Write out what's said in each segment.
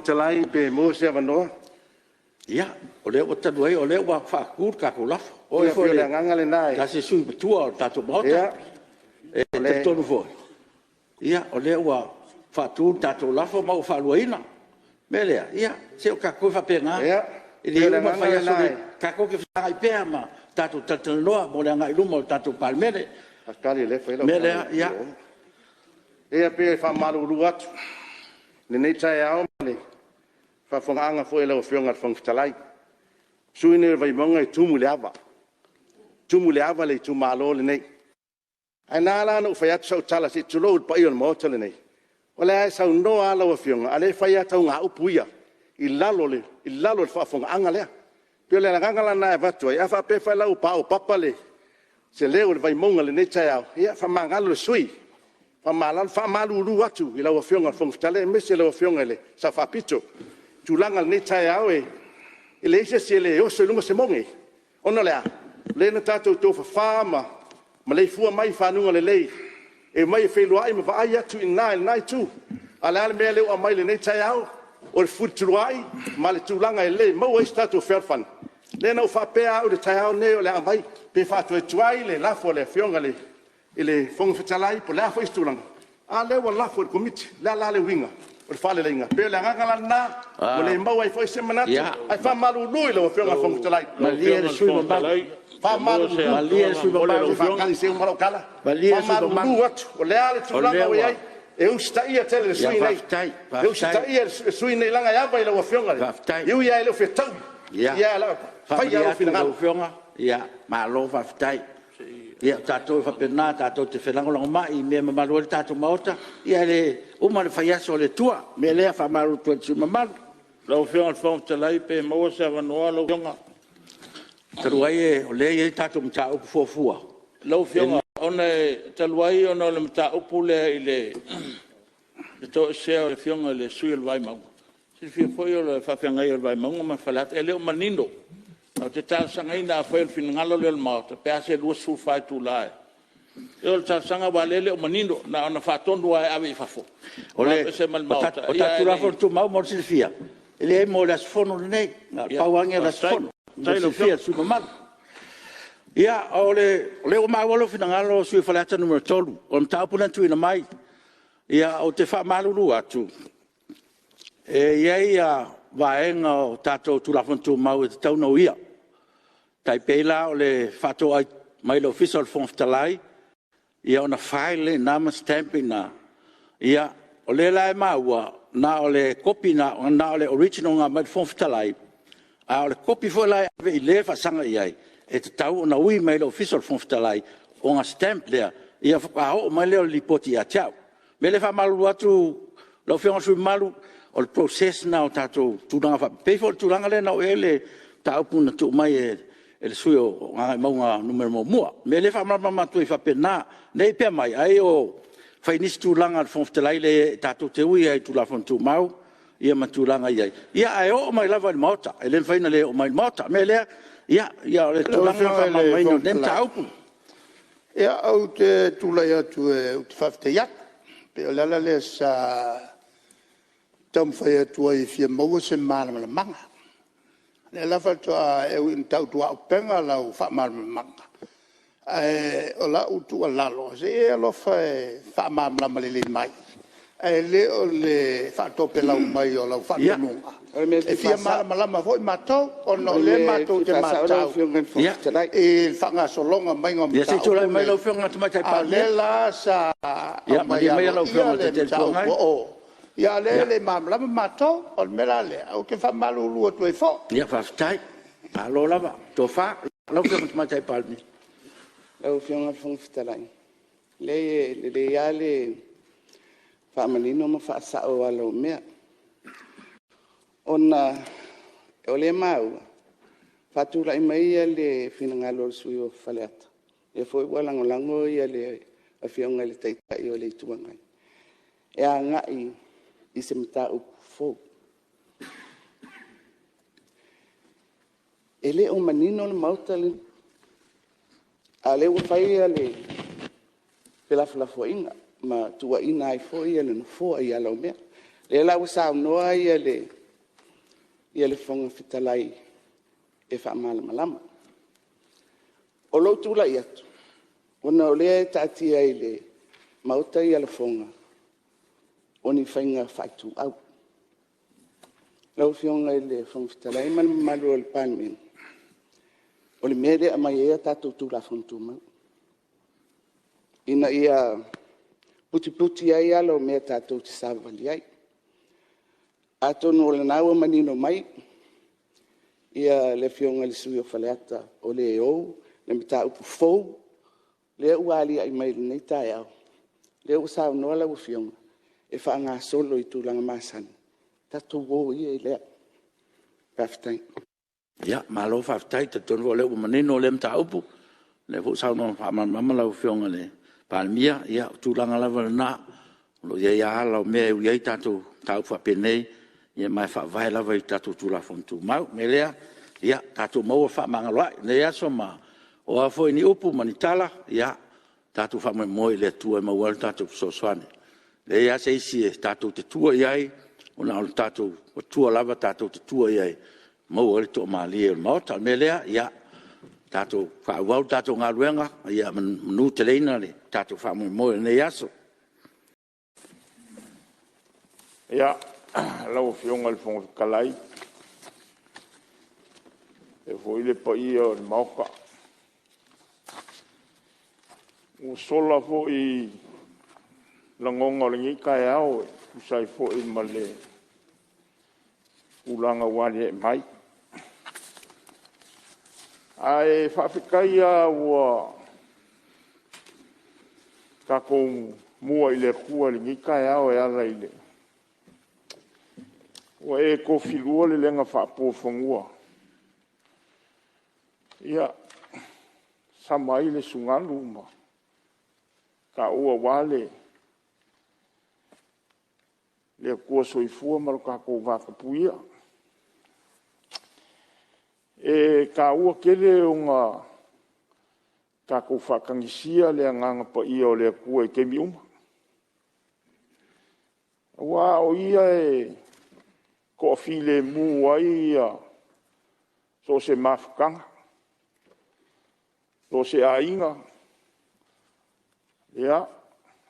Fetalai pe maua se avanoa? Ia, o lea ua talu ai o lea ua faatu le tatou lafo. O Ia oe e foi pei o le agaga lena o se tasi o sui usufono matua o le tatou Maota. E talitonu foi, o lea ua faatu le tatou lafo ma ua faaluaina. O le mea lea, ia, se o tatou e faapena. E E pei o le le uma le agaga fai aso o lena le Alii, tatou te fesagai pea ma tatou talatalanoa mo le agai i luma o le tatou Palemene. O le mea lea, ia… E pei e faamalulu atu i lenei taeao ma le faafofogaaga foi a lau Afioga i le Fofoga Fetalai. O le sui usufono lenei o Vaimauga e tumu i le ava, e tumu i le ava le itumalo lenei. Ae ala la ona ou fai atu sau tala se i tulou le paia o le Maota lenei, o lea e saunoa lava lau Afioga, a o lea e fai lava tauga upu ia i lalo o le faafofogaaga lea. E pei o le agaga lena e avatu ai, a faapea foi la ua paopapa se leo o le Vaimauga i lenei taeao, ia faamagalo le sui usufono. E faamalulu atu i lau Afioga i le Fofoga Fetalai aemaise lau Afioga i le Sao Faapito. O le tulaga i lenei taeao, e leai se isi e le oso i luga se moge, ona o le a? O lea na tatou tofafa ma maleifua mai i fanuga lelei, e omai e feiloai ma vaai atu i ina i lena itu. A o le a le mea lea ua aumai i lenei taeao? O le fefulituaa'i ma le tulaga e le maua ai se tatou fealofani. Lea na ou faapea lava au i le taeao lenei o le a aumai, pe faatuatuai le lafo a le Afioga i le Fofoga Fetalai po o le a foi se tulaga, a lea ua lafo e le Komiti. O le a la le uiga o le faaleleiga? E pei o le agaga la lena ua le maua ai foi se manatu, ae faamalulu i lau Afioga i le Fofoga Fetalai. Malie le sui usufono mamalu. Faamalulu, se i uma lau tala. Faamalulu atu, o le a le tulaga ua i ai, e usitaia tele e le sui usufono lenei, e usitaia e le sui usufono lenei leaga e ava i lau Afioga, e ui lava e le o fetaui, ae o le a fai lava lou Faamalie atu i lau finagalo. Afioga, malo faafetai. Ia o tatou e faapena, tatou te felagolagomai i mea e mamalu ai le tatou Maota, ae le uma le fai aso a le Atua. O le mea lea e faamalulu atu ai i le sui usufono mamalu. Lau Afioga i le Fofoga Fetalai pe maua se avanoa lau Afioga? Talu ai o lea e i ai le tatou mataupu fuafua… Lau Afioga, e talu ai ona o le mataupu lea i le toesea o le Afioga i le sui usufono o le Vaimauga, silafia foi o le faafeagai o le Vaimauga ma Faleata, e le o manino. Ou te talosagaina afai o le finagalo lea o le Maota, pe a se 24 itula e… O le talosaga aua o lea e le o manino, na ona faatonu lava e ave i fafo, O aveese mai le Maota. tatou Tulafono Tumau mo le silafia, e leai mo le aso Fono lenei, na o le pau lava lenei o le aso Fono mo le silafia e le sui usufono mamalu. Ia, o lea ua maua lou finagalo le sui usufono mo Faleata 3, o le mataupu lea na tuuina mai. Ou te faamalulu atu, e i ai vaega o tatou Tulafono Tumau e tatau ona uia, e tai pei la o le faatoai mai i le Ofisa o le Fofoga Fetalai, ia ona file lea i ina ma stamp i ina. O lea la e maua, na o le kopi na o le original na aumai i le Fofoga Fetalai, a o le kopi foi la e ave i le e faasaga i ai, e tatau ona ui mai le Ofisa o le Fofoga Fetalai ona stamp lea, ia faatoa oo mai lea o le lipoti ia te au. O le mea lea e faamalulu atu lau Afioga i le sui usufono mamalu, o le process lena o tatou tulaga faapea, e pei foi o le tulaga lea na oo i ai le mataupu na tuu mai e le sui usufono mo Gagaemauga 1. O le mea lea e faamalamalama atu ai faapena, ne i pea mai ai o fai nisi tulaga a le Fofoga Fetalai. E leai tatou te ui lava i Tulafono Tumau ma tulaga e i ai, ae oo mai lava i le Maota, e le mafai ona le oo mai i le Maota. O le mea lea, ia o le Lau tulaga lena o le Afioga i le faamalamalamaina o Fofoga lenei Fetalai, mataupu. ia ou te tulai atu ou te faafetai atu. E pei o le ala lea sa taumafai atu ai e fia maua se malamalamaaga. O lea la faatoa… e ui ina tautuaupega lau faamalamalamaga, ae o lau tuualalo, se i e alofa e faamalamalama lelei mai, ae le o le faatopelau mai o lau faatonuga, e fia malamalama foi matou, ona o lea matou te matau i le faagasologa maiga o Ia se i tulai mataupu mai lau nei, Afioga i le Tamaitai a o Palemia. lea la sa Ia aumai malie maia lau aloaia Afioga i le le Taitai o le Itu mataupu Agai. a o, a o lea e le malamalama matou. O le mea la lea, ou te faamalulu atu ai foi. Faafetai. Malo lava le tofa. Lau Afioga i le Tamaitai Palemia. Lau Afioga i le Fofoga Fetalai, leai e lelei lava le faamanino ma faasao o ala o mea, ona o lea e maua, faatulai mai le finagalo o le sui usufono mo Faleata, lea foi ua lagolago le Afioga i le Taitai o le Itu Agai, e agai i se mataupu fou. E le o manino le Maota lenei, a o lea ua fai le felafolafoaiga ma tuuaia ai foi le Nofoa i ala o mea. O lea la ua saunoa le le Fofoga Fetalai e faamalamalama. O lou tulai atu, ona o lea e taatia i le Maota lafoga o ni faiga faaituau. Lau Afioga i le Fofoga Fetalai ma le mamalu o le Palemene, o le mea lea e aumai ai a tatou Tulafono Tumau, ina ia putiputi ai ala o mea tatou te savavali ai. Atonu o lena ua manino mai le Afioga i le sui usufono mo Faleata o le e ou le mataupu fou lea ua aliae mai i lenei taeao, lea ua saunoa lau Afioga e faagasolo i tulaga masani, tatou o ia i lea. Faafetai. Malo faafetai. E talitonu foi o lea ua manino lea mataupu, o lea foi ua saunoa faamalamalama lau Afioga i le Palemia. Ia o tulaga lava lena, o lo o i ai lava ala o mea e ui ai tatou mataupu faapenei, ma e faavae lava i tatou Tulafono Tumau. O le mea lea, ia tatou maua le fefaamagaloai i lenei aso, ma o a foi ni upu ma ni tala, ia tatou faamoemoe i le Atua e maua ai lo tatou fesoasoani. E leai lava se isi tatou te tua i ai, ua na o le tatou Atua lava tatou te tua i ai e maua ai le toamalie o le Maota. O le mea lea, ia tatou faaauau le tatou galuega, ia manuteleina le tatou faamoemoe i lenei aso. Ia, lau Afioga i le Fofoga Fetalai, faapea foi le paia o le Maota, ua sola foi lagona o lenei taeao e tusa ai foi ma le tulaga ua aliae mai. Ae faafetai lava ua tatou mua i le Atua i lenei taeao e ala i le... Ua e tofilua le lega faapuafanua e sama ai le sugalu ma taua aua le Atua Soifua ma lo tatou vatapuia. E taua tele ona tatou faatagisia le Agaga Paia o le Atua i taimi uma, aua o Ia e toafilemu ai so o se mafutaga, so o se aiga,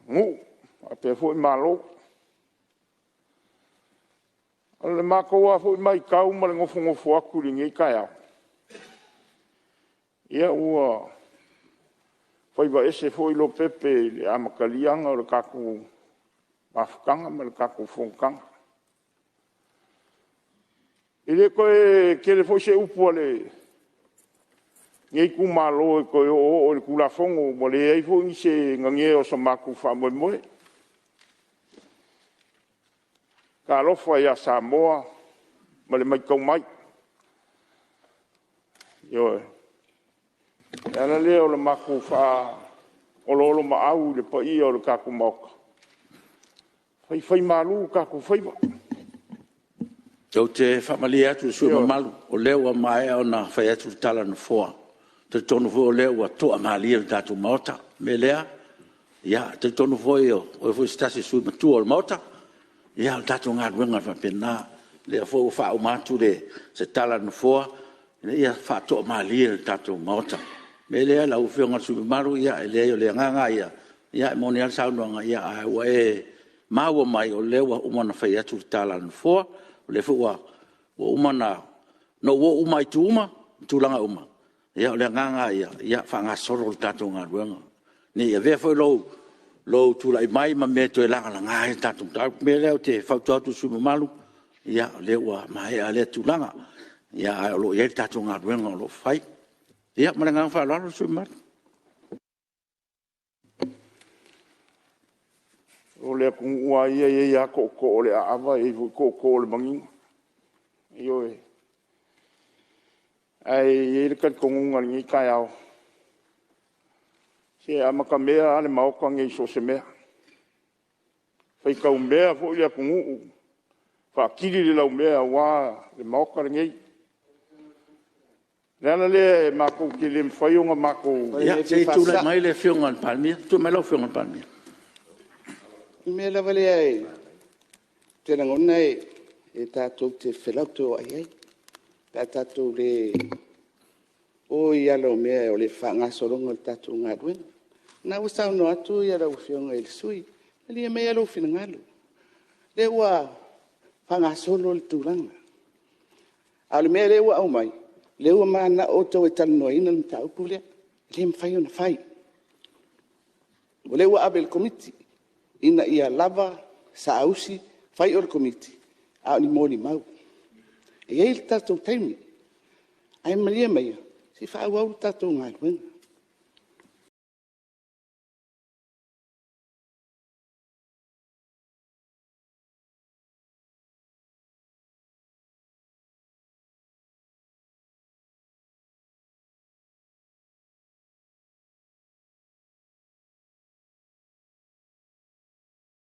nuu faapea foi Malo. O le matou lava foi matau ma le nofonofo atu i lenei taeao, ia ua faiva ese foi Lopepe i le amatalia o le tatou mafutaga ma le tatou fonotaga. E le toe tele foi se upu a lenei itumalo e toe oooo i le Tulafono ua leai foi se nanea o se matou faamoemoe. Talofa ia Samoa ma le matau mai, ioe. O le ala lea o le matou faaoloolomaau i le paia o le tatou Maota, faifaimalu o tatou faiva. Ou te faamalie atu i le sui usufono mamalu, o lea ua maea ona fai atu le tala a le Nofoa. E talitonu foi o lea ua toamalie le tatou Maota. O le mea lea, e talitonu foi o oe o se tasi o sui usufono matua o le Maota. Ia o le tatou galuega e faapena. O lea foi ua faauma atu se tala a le Nofoa ina ia faatoamalie le tatou Maota. O le mea lea lau Afioga i le sui usufono mamalu, e leai o le agaga lava ia, e moni lava le saunoaga, ae ua e maua mai, o lea ua uma ona fai atu le tala a le Nofoa. O lea foi ua uma ona ou oo uma lava i itu uma ma tulaga uma. Ia o le agaga lava ia, ia faagasolo le tatou galuega. Ne i avea foi lou tulai mai ma mea e toe lagalaga ai le tatou mataupu. O le mea lea ou te fautua atu ai i le sui usufono mamalu, ia o lea ua maea lea tulaga, ae o lo o i ai le tatou galuega o lo o fai. Ia ma le agaga faaaloalo le sui usufono mamalu. O le atunuu lava ia e i ai lava tootoo o le aava e i ai foi tootoo o le manino. Ioe. Ae i ai le talitonuga i lenei taeao, se e amatamea lava le Maota lenei i so o se mea. E faitaumea foi le atunuu, faatili le laumea aua le Maota lenei. O le ala lea matou te le mafai ona matou... Ia, se i tulai mai lau Afioga i le Palemia. O le mea lava lea ou te lagona e e tatou te felautoai ai pe a tatou le o i ala o mea o le faagasologa o le tatou galuega. O lena ua saunoa atu lau Afioga i le sui usufono, malie maia lou finagalo, o lea ua faagasolo le tulaga. A o le mea lea ua aumai, o lea ua mananao outou e talanoaina le mataupu lea. E le mafai ona fai. O lea ua ave i le Komiti ina ia lava saausi fai o le Komiti, a o ni molimau. E i ai le tatou taimi, ae malie maia se i faaauau le tatou galuega.